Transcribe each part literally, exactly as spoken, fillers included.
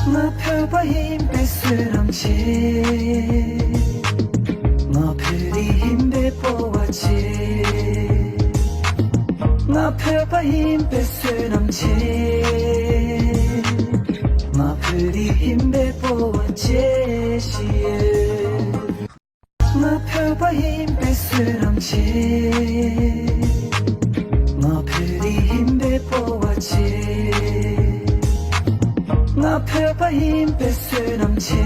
ང་བོད་པ་ཡིན་པའི་བསོད་ནམས་ཆེ། ང་བོད་རིགས་ཡིན་པའི་སྤོབས་པ་ཆེ། ང་བོད་པ་ཡིན་པའི་བསོད་ནམས་ཆེ། ང་བོད་རིགས་ཡིན་པའི་སྤོབས་པ་ཆེ་ཞིག་ཡོད། ང་བོད་པ་ཡིན་པའི་བསོད་ནམས་ཆེ། ང་བོད་རིགས་ཡིན་པའི་སྤོབས་པ་ཆེ། ང་བོད་པ་ཡིན་པའི་བསོད་ནམས་ཆེ།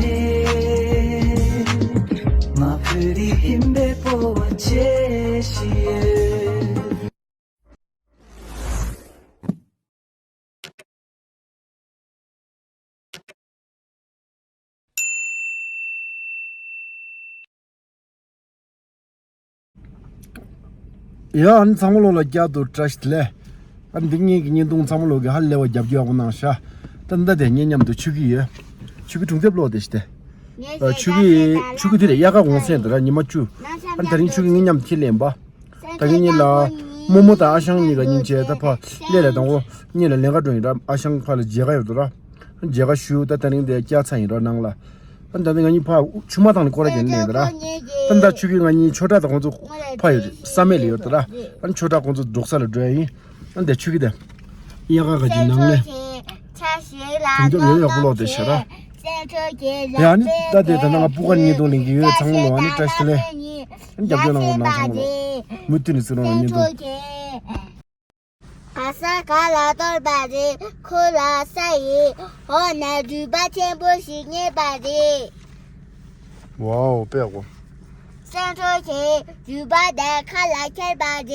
ང་བོད་རིགས་ཡིན་པའི་སྤོབས་པ་ཆེ་ཞིག་ཡོད། ཡ། ཨ་ནི་ཚང་མ་ལོ་ལ་བསྐྱར་དུ་བཀྲ་ཤིས་བདེ་ལེགས། ཨ་ནི་འདི་ངེད་ཀྱི་བརྙན་ཐུང་ཚང་མ་ལོ་གི་ཧ་ལས་པ་རྒྱབ་སྐྱོར་ཡག་པོ་གནང་ཤག་ད་ལྟ་དེ་ངེད་མཉམ་དུ་ཆོས་སྐྱིད་ཡོད། ཆོས་སྐྱིད་གྲོང་གསེབ་ལོ་དེ་ཤི་དེ། ཨ། ཆོས་སྐྱིད་ཆོས་སྐྱིད་དེ་རེད། དབྱར་ཁ་གུང་སེང་དེ་ར་ཉི་མ་བཅུ། ཨ་ནི་དེ་རིང་ཆོས་སྐྱིད་ངེད་མཉམ་དུ་ཁྱེར་ལེན་པ། ད་གིན་ཉིན་ལ་རྨོ་མོ་དང་ཨ་ཞང་གཉིས་ཀ་ཉིན་བྱས་ད་ཕ་སླེ་ལ་དང་པོ་གཉིས་ལ་ལེན་ག་འགྲོ་ཡིན་ར། ཨ་ཞང་ཕ་ལ་མཇལ་ཁ་ཡོད་དོ་ར། མཇལ་ཁ་ཞུ། ད་དེ་རིང་དེ་བསྐྱལ་ཚར་ཡིན་ར་ནང་ལ། ཨ་ད་ནི་ང་གཉིས་ཕ་ཆུ་མ་ཐང་ནས་སྐོར་ར་རྒྱག་ནས་ལེན་ད་ར། ད་ད་ཆོས་སྐྱིད་ང་གཉིས་ཆོས་གྲྭ་དང་ཁོང་ཚོ་ཕ་ཡོད་བསམ་མེད་ལ་ཡོད་དོ་ར། ཨ་ཆོས་གྲྭ་ཁོང་ཚོ་འགྲོ་ས་ལ་འགྲོ་ཡ་ཡིན། ཨ་འདི་ཆོས་སྐྱིད་དེ། དབྱར་ཁ་ག་ཅིག་ནང་ལས། དུང་རྒྱབ་ཡོད་ཡག་པོ་ལོག་དེ་ཤ་ར། ཡ་ནི་ད་དེ་ད་ནང་སྤུ་ག་ཉིས་སྟོང་ལེན་གི་ཡོད་ཚང་མ་ལོ། ཨ་ནི་བཀྲ་ཤིས་བདེ་ལེགས། ཨ་ནི་རྒྱབ་སྐྱོར་གནང་རོགས་གནང་ཚང་མ་ལོ། མུ་མཐུད་ནས་བརྩི་རོགས་གནང་ཉིན་དུ། ག་ས་ག་ལ་གཏོར་བ་རེད། ཁོ་ལ་ས་ཡི་འོག་ནས་རུས་པ་ཆེན་པོ་ཞིག་རྙེད་པ་རེད། ཝའོ། དཔེ་ཡག་པོ། སེང་ཕྲུག་གིས་རུས་པ་དེ་ཁ་ལ་ཁྱེར་བ་རེད།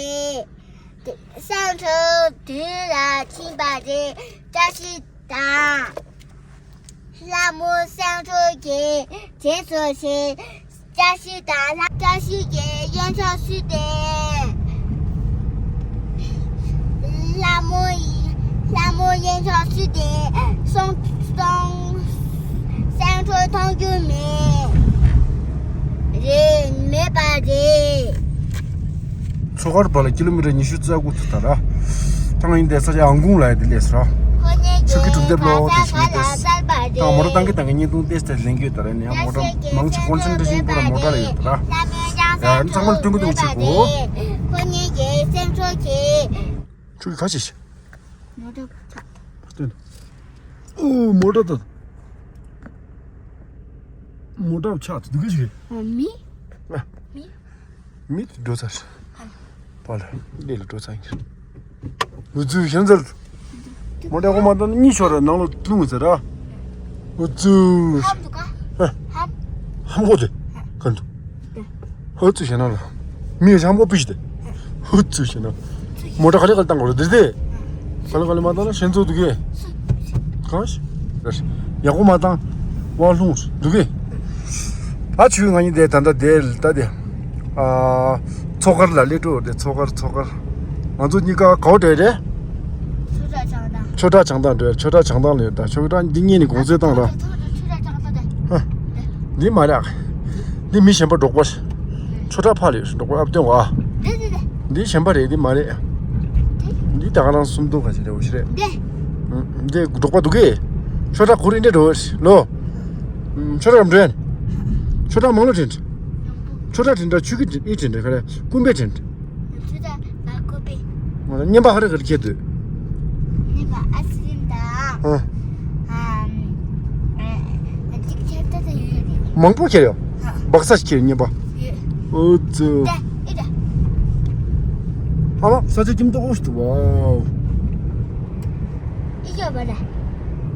སེང་ཕྲུག་དུས་ལ་ཕྱིན་པ་རེད། བཀྲ་ཤིས་དང་། ལྷ་མོ་སེང་ཕྲུག་གི་རྗེས་སུ་ཕྱིན། བཀྲ་ཤིས་དང་ལྷ། བཀྲ་ཤིས་ཀྱིས་གཡོན་ཕྱོགས་བསུས་ཏེ། ལྷ་མོ་ཡི་ལྷ་མོ་གཡོན་ཕྱོགས་བསུས་ཏེ། སོང་སོང་། སེང་ཕྲུག་མཐོང་རྒྱུ་མེད། རེད། མེད་པ་རེད། མཚོ་ཁར་བར་ལ་ཀི་ལོ་མི་ཊར་ཉི་ཤུ་རྩ་དགུ་ཐུབ་ད་ར། ཐང་ཡིན་དེ་ས་ཆ་ཨང་ཀུང་ལ་ཡ་དེ་ལས་སོ། ཆུ་ཁྱི་གྲུབ་རྡེབ་ལོ་དེ་ཞིག་མི་དེ། ད་མོ་ཊ་བཏང་གི་བཏང་གི་བརྙན་ཐུང་ཏེས་ཏེས་ལེན་གྱི་ཡོད་ད་ར། ནས་མོ་ཊ་མང་ཆེ་ཀོན་སེན་ཊྲེ་ཤན་པོ་ར་མོ་ཊ་ལ་ཡོད་ད་ར། ཡ་ཚང་མ་ལ་སྟོན་གི་འདུག་ཆུ་གོ། ཆུ་གི་ཁ་ཤས་ཤིག་མོ་ཊ་ཆག་སྟོན། ཨོ་མོ་ཊ་ད། མོ་ཊ་ཆག་ཏུ་འདུག་གི་ཞིག་མི། མི། མི་འགྲོ་ཚར། པ་ལ་ལས་ལ་འགྲོ་ཚར་གྱི། འུ་ཚུ་ཞན་ཚར། མོ་ཊ་ཀོ་མ་ཏང་གཉིད་ཤོར་ར་ནང་ལོ་ལྷུང་ཚར་ར། འུ་ཚུ། ཧམ་གོ་དེ། ག་འདུག་འུ་ཚུ་ཞན་ན་ལ། མི་ཧམ་གོ་པི་ཤི་དེ། འུ་ཚུ་ཞན་ན། མོ་ཊ་ག་རེ་ག་རེ་བཏང་གོ་ར་དེ་དེ། ག་ལ་ག་ལ་མ་བཏང་ན་ཞན་ཚོ་འདུག་གེ། གང་ཞིག་ཡག་པོ་མ་བཏང་། དབང་ལྷུང་འདུག་གི། ཨ་ཆུ་ང་གཉིས་དེ་ད་ལྟ་དེ་ལྟ་དེ། ཨ། མཚོ་མཁར་ལ་སླེབས་འགྲོ་དེ། མཚོ་མཁར་མཚོ་མཁར། ང་ཚོ་གཉིས་ཀ་གའོ་བྲལ་རེད། ཆོས་གྲྭ་བྱང་ཐང་འགྲོ། ཆོས་གྲྭ་བྱང་ཐང་ལ་ཡོད་ད། ཆོས་གྲྭ་འདི་གཉིས་ནི་གོང་ཚད་བཏང་ར། ཧ། འདི་མ་རེད། འདི་མི་གཞན་པ་འབྲོག་པ། ཆོས་གྲྭ་ཕ་ལས་འབྲོག་པ་ཨབ་སྟོན་བ། འདི་འདི་འདི། འདི་གཞན་པ་རེད། འདི་མ་རེད། འདི་ད་ག་རང་སུམ་སྟོང་ག་ཅིག་རེད་འོ་ཞིག་རེད། འདི། འདི་འབྲོག་པ་འདུག་གི། ཆོས་གྲྭ་གུ་རི་འདྲ་འགྲོ་བས་ལོ། ཆོས་གྲྭ་རམ་འགྲོ་ཡན། ཆོས་གྲྭ་མང་ལོ་དྲན། ཆོས་གྲྭ་དྲན་འདྲ་ཆུ་གི་དྲན་ཨི་དྲན་འདྲ་ག་རེ་ཀུན་པའི་དྲན། ཆོས་གྲྭ་མ་ཀོ་པེ། ང་ལ་བརྙན་པ་ཧ་ར་ག་རེ་ཁྱེད་དུ། བརྙན་པ་ཨ་སི་རིམ་དང་། ཨ། ཨ། ཅིག་ཁྱེད་ད་ད་ཡོད་ཡོད་རེད། མང་པོ་ཁྱེར་ཡོད། ཧ། སྦག་ས་ཞིག་ཁྱེར་བརྙན་པ། ཡོད། ཨོ་ཙི། ད་ཨི་ད། ཨ་མ་ས་ཆ་ཁྱིམ་ཐོག་ཨོ་ཤི་ཏུ་ཝའོ། ཨི་ཅོ་བ་ད།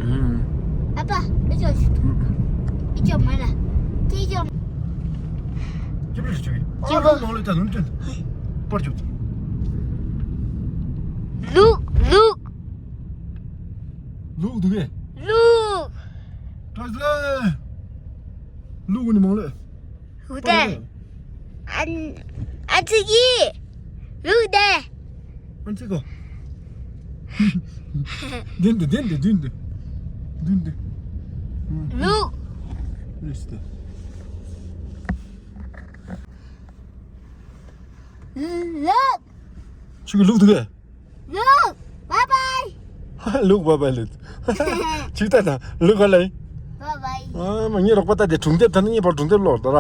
ཨུམ། ཨ་པ་ཨི་ཅོ་ཤི་ཏུ། ཨུམ། ཨི་ཅོ་མ་ད། ཏི་ཅོ། ཅི་བ་ཅི་བ། ཨ་ལུག་ནང་ལ་ད་ནུན་ཏན། པར་ཅུ། ལུག་ལུག་ལུག་འདུག་གས། ལུག་བཀྲ་ཤིས་ལགས། ལུག་འོ་ནི་མང་ལོས། ལུག་དེ། ཨན། ཨན་ཚི་གི་ལུག་དེ། ཨན་ཚི་གོ། བདུན་དེ་བདུན་དེ་བདུན་དེ། བདུན་དེ། ལུག་ལུག་དེ། ལུག་ཆུ་གི་ལུག་འདུག་གས། ལུག་བཱའི་བཱའི། ལུག་བཱའི་བཱའི་ལུག་ཆིག་ཏ་དང་ལུག་ག་ལ་ཡིན། Bye bye. ཨ་མ་ངའི་རོགས་པ་ད་དེ་སྒྲུང་དེབ་ད་ནི་ངའི་བར་སྒྲུང་དེབ་ཀློག་ད་ར།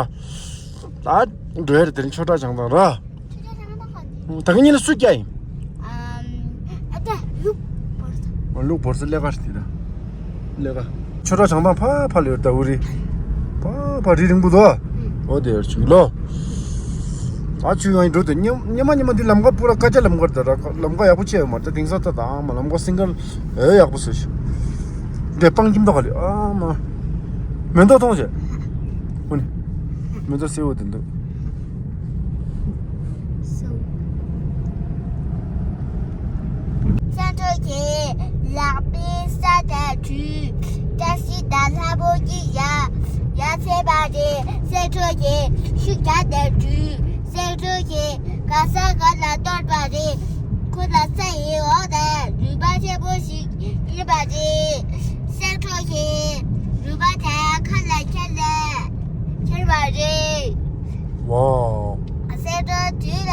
ད་འགྲོ་ཡ་རེད། དེ་རིང་ཆོས་གྲགས་བྱང་ཐང་ར། ཆོས་གྲགས་བྱང་ཐང་ག་འདི། ད་ག་ཉིན་ལ་སུ་སྐྱ་ཡིན། ཨམ། ཨ་ད་ལུག་བོར་ས། ལུག་བོར་ས་ལས་ཀ་རེད་དེ་ད། ལས་ཀ་ཆོས་གྲགས་བྱང་ཐང་ཕ་ཕ་ལ་ཡོད་ད། འུ་རི་ཕ་ཕ་རི་རིང་པོ་དོ། ཨོ་དེ་ཡར་ཆུག་ལོ། ཨ་ཆུ་ཡང་འགྲོ་དེ་ཉི་ཉི་མ་ཉི་མ་འདི་ལམ་ཁ་པུ་ར་ཀ་ཅ་ལམ་ཁ་རེད་ད་ར། ལམ་ཁ་ཡག་པོ་བྱས་ཡོད་མ་རེད་ད། དེང་སང་ད་ད་ཨ་མ་ལམ་ཁ་སིང་གལ་ཨེ་ཡག་པོ་བཟོས་ཤག་འདྲེ་སྤང་ཁྱིམ་ཐོག་ག་ལི་ཨ་མ། མེ་ཏོག་མཐོང་བྱས། ཧུ་ནི། མེ་ཏོག་སེར་པོ་དེ་འདུག་སེང་ཕྲུག་གི་ལག་པའི་ས་དང་བྲུས། བཀྲ་ཤིས་དང་ལྷ་མོ་གཉིས་ཡ་ཡ་བྱས་པ་རེད། སེང་ཕྲུག་གི་ཤུགས་རྒྱག་དང་བྲུས། སེང་ཕྲུག་གི་ག་ས་ག་ལ་གཏོར་པ་རེད། ཁོ་ལ་ས་ཡི་འོག་ནས་རུས་པ་ཆེན་པོ་ཞིག་ཡིན་པ་རེད། སེང་ཕྲུག་གི་རུས་པ་དེ་ཁ་ལ་ཁྱེར་ནས་ཁྱེར་བ་རེད། ཝའོ། སེང་ཕྲུག་དུས་ལ་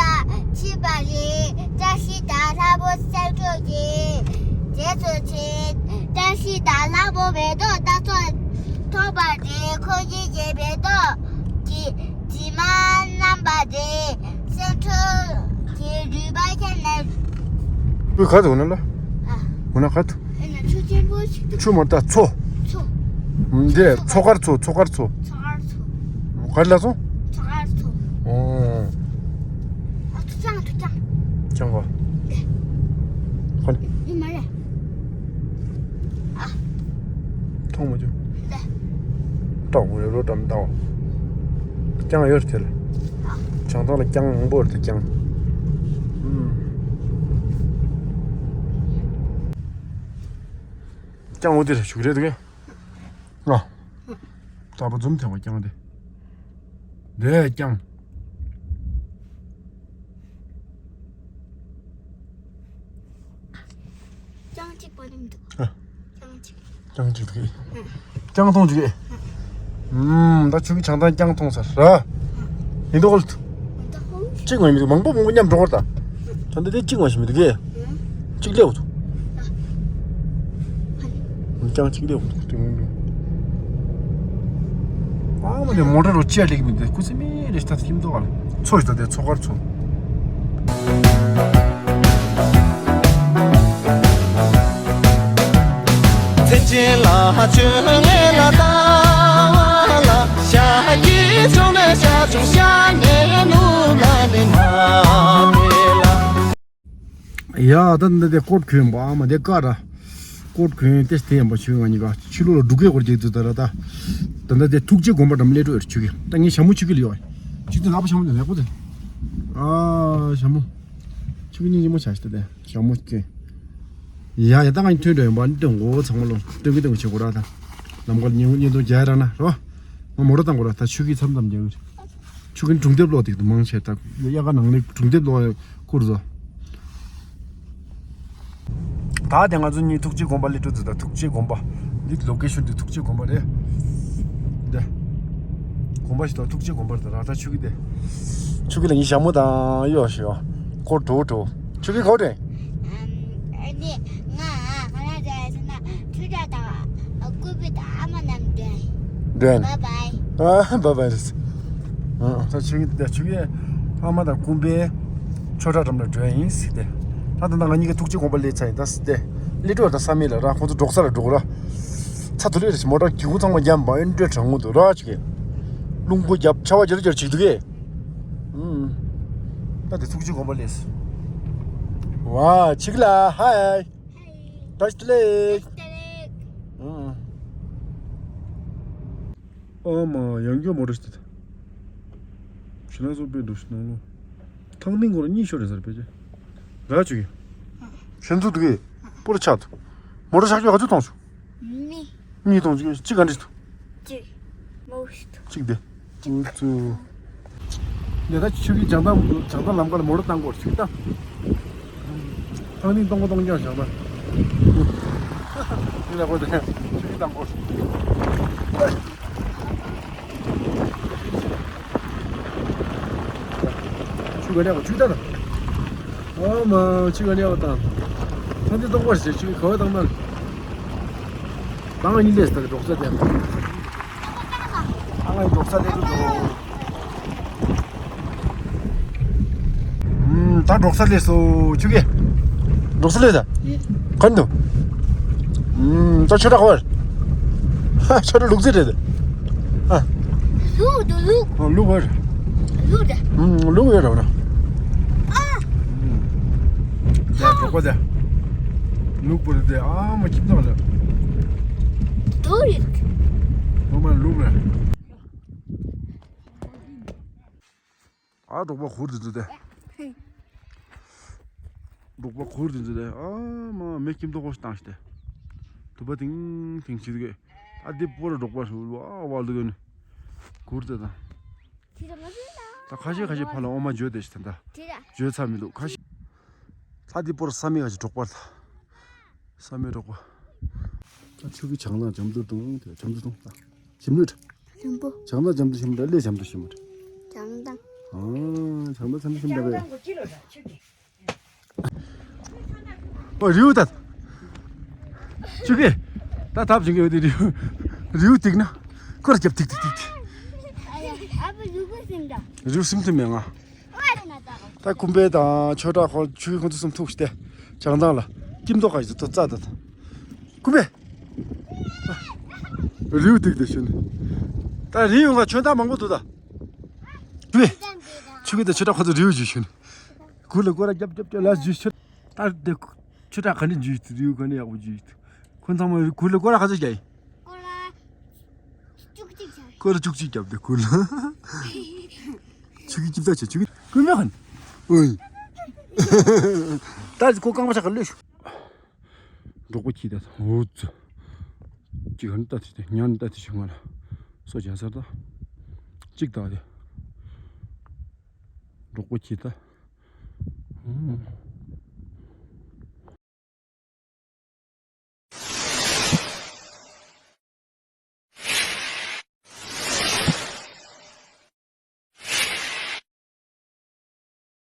ཕྱིན་པ་རེད། བཀྲ་ཤིས་དང་ལྷ་མོ་སེང་ཕྲུག་གི་རྗེས་སུ་ཕྱིན། བཀྲ་ཤིས་དང་ལྷ་མོ་མེ་ཏོག་སྣ་ཚོགས་ཐོགས་པ་རེད། ཁོ་གཉིས་ཀྱིས་མེ་ཏོག་གི་དྲི་མ་བསྣམས་པ་རེད། སེང་ཕྲུག་གི་རུས་པ་ཁྱེར་ནས། ཁོས་ག་ཐུག་ན་ལ། ཨ། འོ་ན་ག་ཐུག་ཨེ་ན་ཆུ་ཆེན་པོ་ཞིག་ཏུ། ཆུ་མ་ད་མཚོ། མཚོ། འདི་མཚོ་མཚོ་དཀར་མཚོ། མཚོ་དཀར་མཚོ། མཚོ་དཀར་མཚོ། ག་རེ་ལ་སོང་། མཚོ་དཀར་མཚོ། ཨོ། ཨ་ཐུག་ཅང་ཐུག་ཅང་། ཅང་གོ། ཁོ་ནི། ཡིན་མ་རེད། ཨ། མཐོང་མ་བྱུང་། ལ། སྐྲག་མོ་རེ་རོ་འགྲམ་ལྟ་བ། རྐྱང་ཡོད་རེད་དེ་ལ། བྱང་ཐང་ལ་རྐྱང་མང་པོ་རེད་དེ་རྐྱང་། ཨུམ། རྐྱང་འོ་དེ་རེད་བཞུགས་རེད་འདུག་གས། ཨ། རྟག་པར་འཛུམ་ཐེངས་པ་རྐྱང་དེ། འདི་རྐྱང་། རྐྱང་གཅིག་པོ་ནི་མི་འདུག་ཨ། རྐྱང་གཅིག་རྐྱང་གཅིག་འདུག་གས། རྐྱང་མཐོང་འདུག་གས། ཨུམ། ད་ཆུ་གི་བྱང་ཐང་རྐྱང་མཐོང་ས་ར། ཡིན་མདོག་ལ་འདུག་གཅིག་མ་ཡིན་མི་འདུག་མང་པོ་མང་པོ་མཉམ་འགྲོ་བར་ད། ད་འདི་དེ་གཅིག་མ་ཞིག་མི་འདུག་གས། གཅིག་སླེབས་འདུག་རྐྱང་གཅིག་སླེབས་འདུག་དེ་མང་པོ། ཨ་མ་ནས་མོ་ཊ་རོ་ཅི་ཡ་ལེགས་མི་འདུག་སྐུ་ཚེ་མི་རེ་ད་ཁྱིམ་ཐོག་ལ་མཚོ་ཞིག་ད་དེ་མཚོ་དཀར་མཚོ། མཚན་ཅན་ལ་བཅོ་ལྔའི་ལ་ད་ལ་ཤ་ཀི་ཆུང་ནས་ཤ་ཆུང་ཤ་ནས་ནུ་ལ་ནི་མ་ཕེ་ལ། ཡ་ད་འདི་དེ་ཀོད་གོན་པ་ཨ་མ་དེ་ཀ་ར། ཀོད་གོན་ཏེ་དེ་ཡན་པ་ཆུ་ང་གཉིས་ཀ་ཕྱི་ལོགས་ལ་འགྲོ་གི་སྐོར་རྒྱག་དུས་ད་ར་ད། ད་ད་དེ་ཐུགས་རྗེ་དགོན་པ་འགྲམ་སླེབས་འགྲོ་ཡོད་ཆུ་གི་ད་ངའི་ཞྭ་མོ་ཆུ་གི་ལ་ཡོད། ཆུ་དེ་ལག་པ་ཞྭ་མོ་དེ་ལེགས་པོ་དེ། ཨ་ཞྭ་མོ། ཆུ་གི་སྙིང་རྗེ་མོ་བྱ་ཞིག་ད་དེ་ཞྭ་མོ་སྐྱེ། ཡ་ཡ་ད་ང་ཐོན་འགྲོ་ཡོང་པ་འདི་འགོ་ཚང་མ་ལོ་སྟོན་གི་སྟོན་གི་བྱེད་དགོས་ར་ད། ལམ་ཁ་ལ་ཉིན་ཉིན་དུ་རྒྱ་ར་ན་རོ། ང་མོ་ར་བཏང་དགོས་ར་ད་ཆུ་གི་མཚམས་མཚམས་རྒྱག་གི་རེད། ཆུ་གི་སྒྲུང་དེབ་ཀློག་དེ་དུ་མང་ཆེ་ད་དབྱར་ཁ་ནང་ལས་སྒྲུང་དེབ་ཀློག་ཁུར་བཟོ། ད་དེ་ང་ཚོ་གཉིས་ཐུགས་རྗེ་དགོན་པ་སླེབས་འགྲོ་ད། ཐུགས་རྗེ་དགོན་པ། འདི་ལོ་ཀེ་ཤོན་དེ་ཐུགས་རྗེ་དགོན་པ་རེད། འདི། དགོན་པ་ཞིག་ད་ཐུགས་རྗེ་དགོན་པ་རེད་ད་ར་ད་ཆུ་གི་དེ། ཆུ་གི་ལ་ངའི་ཞྭ་མོ་དང་གཡོག་ཞིག་ཡོད། ཁོ་འགྲོ་འགྲོ། ཆུ་གི་ཁོ་དྲན། ཨ་ནི་ང་ང་རང་རེད་ཟེར་ན་ཆུ་ཆ་དང་ཀུ་པི་དང་ཨ་མ་རྣམས་འདྲེན། འདྲེན། བཱའི་བཱའི། ཨ་བཱའི་བཱའི་རེད། ཨ་ད་ཆུ་གི་ད་ཆུ་གི་ཨ་མ་དང་ཀུ་པི་ཆོས་གྲྭ་འགྲམ་ལ་འགྲོ་ཡ་ཡིན་ཟེར་ཏེ། ད་ད་ང་གཉིས་ཀ་ཐུགས་རྗེ་དགོན་པ་སླེབས་ཚར་ཡིན་ད་ཟེར་ཏེ། སླེབས་འགྲོ་ད་བསམ་མེད་ལ་ར་ཁོང་ཚོ་འགྲོ་ས་ལ་འགྲོ་གི་ར། ཚ་དུ་ལེ་རེད་མོ་ཊ་གྱི་གུ་ཚང་མ་རྒྱབ་མ་ཨེ་འདྲ་གྲང་མོ་འདུག་ར་ཆུ་གི། རླུང་བུ་རྒྱབ་ཆར་པ་རྒྱབ་རྒྱབ་བྱེད་འདུག་གས། ཨུམ། ད་དེ་ཐུགས་རྗེ་དགོན་པ་སླེབས། ཝ་ཆིག་ལ་ཧའི། བཀྲ་ཤིས་བདེ་ལེགས། ཨུམ། ཨ་མ་ཡང་སྐྱོ་མོ་རེ་ཞིག་ད། ཞི་ལ་སོགས་པའི་འགྲོ་ཞིག་ནང་ལོ། ཐང་མིང་གོ་ལ་གཉིད་ཤོར་རེད་ཟེར་བས་ཀྱི། ར་ཆུ་གི། ཞན་ཚུ་འདུག་གས། པོ་ར་ཆག་འདུག་མོ་ར་ཆག་ཆོག་ག་ཚོད་གཏོང་ཆུ། མི། གཉིས་གཏོང་ཆུ་གཅིག་ག་འདྲི་འདུག་གཅིག་མོ་ཞིག་འདུག་གཅིག་དེ། ཨུ་ཚུ། ལས་ད་ཆུ་གི་བྱང་ཐང་བྱང་ཐང་ལམ་ཁ་ལ་མོ་ར་བཏང་དགོས་ཆུ་གི་བཏང་། ཐང་ནི་གཏོང་གོ་གཏོང་རྐྱང་བྱང་ཐང་། འདི་ལ་གོ་དེ་ཆུ་གི་བཏང་དགོས། ཆུ་ག་འདྲ་གོ་ཆུ་ད་ད། ཨོ་མ་ཆུ་ག་འདྲ་གོ་དང་། ཐང་འདི་གཏོང་དགོས་ཟེར་ཆུ་གི་ག་བ་བཏང་ན། ད་ང་གཉིས་སླེབས་ད་འབྲོག་ས་དེ། ད་ང་འབྲོག་ས་སླེབས་འགྲོ། ཨུམ། ད་འབྲོག་ས་སླེབས་སོང་། ཆུ་གེ། འབྲོག་ས་སླེབས་ད། ག་འདུག་ཨུམ། ད་ཆོས་གྲྭ་ག་བར། ཧ། ཆོས་གྲྭ་ལུག་རྫི་རེད། ཨ། ལུག་འདུག་ལུག་ཨ། ལུག་བར། ལུག་རེད། ཨུམ། ལུག་ཡོད་རེད་བ་ན། ཨ། ཨུམ། ད་འབྲོག་པ་ད། ལུག་བར་དེ་ཨ་མ་ཁྱིམ་ནང་ལ། འདུག་རེད། ཨོ་མ་ལུག་རེད། ཨ། འབྲོག་པ་གུར་དེ་ཚོ་དེ། འབྲོག་པ་གུར་དེ་ཚོ་དེ། ཨ་མ་མེ་ཁྱིམ་ཐོག་ཁོ་ཞིག་བཏང་ཞིག་དེ། དུ་པ་ཏིང་ཏིང་བྱེད་དུ་གས། ཨ། དེ་པོ་ར་འབྲོག་པ་ཞིག་ཨ་བ་ལུ་གོ་ནི། གུར་དེ་དང་། ད་ཁ་ཤས་ཁ་ཤས་ཕ་ལ་ཨོ་མ་བརྗོད་དེ་ཞིག་དེ་འདྲ། བརྗོད་ཚར་མི་འདུག་ཁ་ཤས། ད་དེ་པོ་ར་ས་མེ་ཁ་ཤས་འབྲོག་པ་ལ། ས་མེ་འབྲོག་པ། ད་ཆུ་གི་ཇང་ན་ཇམ་དུ་ཏུང་དེ་ཇམ་དུ་ཏུང་ད། ཞིམ་ལུད། ཞིམ་པོ། ཇང་ན་ཇམ་དུ་ཞིམ་ར་ལེ་ཇམ་དུ་ཞིམ་ར། ཇང་ཏང་། ཨ། ཇང་ཏང་ཇམ་དུ་ཞིམ་ར་བས། ཨོ། རིའུ་ད། ཆུ་གེ། ད་ཐབ་ཅིག་གི་རིའུ། རིའུ་ཏིག་ན། ཀོར་རྒྱབ་ཏིག་ཏིག་ཏིག་ཏིག་རིའུ་སིམ་ཐུ་མེ་ང་། ད་ཁུམ་པའི་དང་ཆོས་གྲགས་ཁོ་ཆུའི་ཁོང་ཚོ་གསུམ་ཐུག་སྟེ། བྱང་ཐང་ལ་ཀིམ་ཏོག་ཁ་ཞིག་ཏོ་རྩ་ད་ད། ཁུམ་པའི། རིའུ་ཏིག་དེ་ཤུན། ད་རིའུ་ང་ཆོན་ཐང་མང་པོ་འདུག་ད། ཁུམ་པའི། ཆུ་གི་ད་ཆོས་གྲགས་ཁོ་ཚོ་རིའུ་ཇུས་ཤུན། གུར་ལ་སྐོར་ར་རྒྱབ་རྒྱབ་རྒྱབ་ལ་ཇུས་ཤུན། ད་དེ་ཆོས་གྲགས་ག་ནས་ཇུས་རིའུ་ག་ནས་ཡག་པོ་ཇུས། ཁོ་ཚང་མ་གུར་ལ་སྐོར་ར་ག་ཚོད་རྒྱག་ཡིན། སྐོར་ལ་བཅུ་གཅིག་བྱ། སྐོར་བཅུ་གཅིག་བརྒྱབ་སྟེ་ཁུར་ལ། ཆུ་གི་ཅིབ་ཚ་ཆེ་ཆུ་གི་ཀུན་མེ་ཁན། ཨོའི། ད་ཁོ་རྐང་པ་ཆག་ག་ལོས་ཤུ། འབྲོག་པ་ཁྱི་ད་འུ་ཙི། ཅིག་ཧན་ཏ་ཐི་ཏེ་ཉན་ཏ་ཐི་ཤུ་ང་ལ། སོ་ཇ་སར་ད། ཅིག་ད་དེ། འབྲོག་པ་ཁྱི་ད། ཨུམ།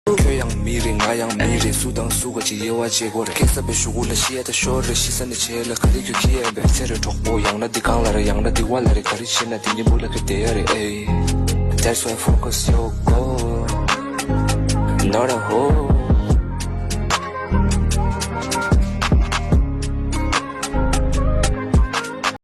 ཁྱོད་ཡང་མི་རེད། ང་ཡང་མི་རེད། སུ་དང་སུ་ག་ཅིག་དབྱེ་བ་འབྱེད་དགོས་རེད། ཁེ་ས་པའི་གཞུག་གུ་ལ་ཤི་ཡ་ད་ཤོར་རེད། ཤི་ས་ནས་བྱེད་ལ་ག་རེ་ཁྱོད་ཁྱི་ཡ་བས་ཚེ་རེ་གྲོགས་པོ་ཡང་ན་འདི་གང་ལ་རེད། ཡང་ན་འདི་བ་ལ་རེད། ག་རེ་བྱེད་ན་དེ་གཉིས་པོ་ལ་ཁེ་བསྡད་ཡ་རེད། ཨེ། That's why focus your goal, not a hole.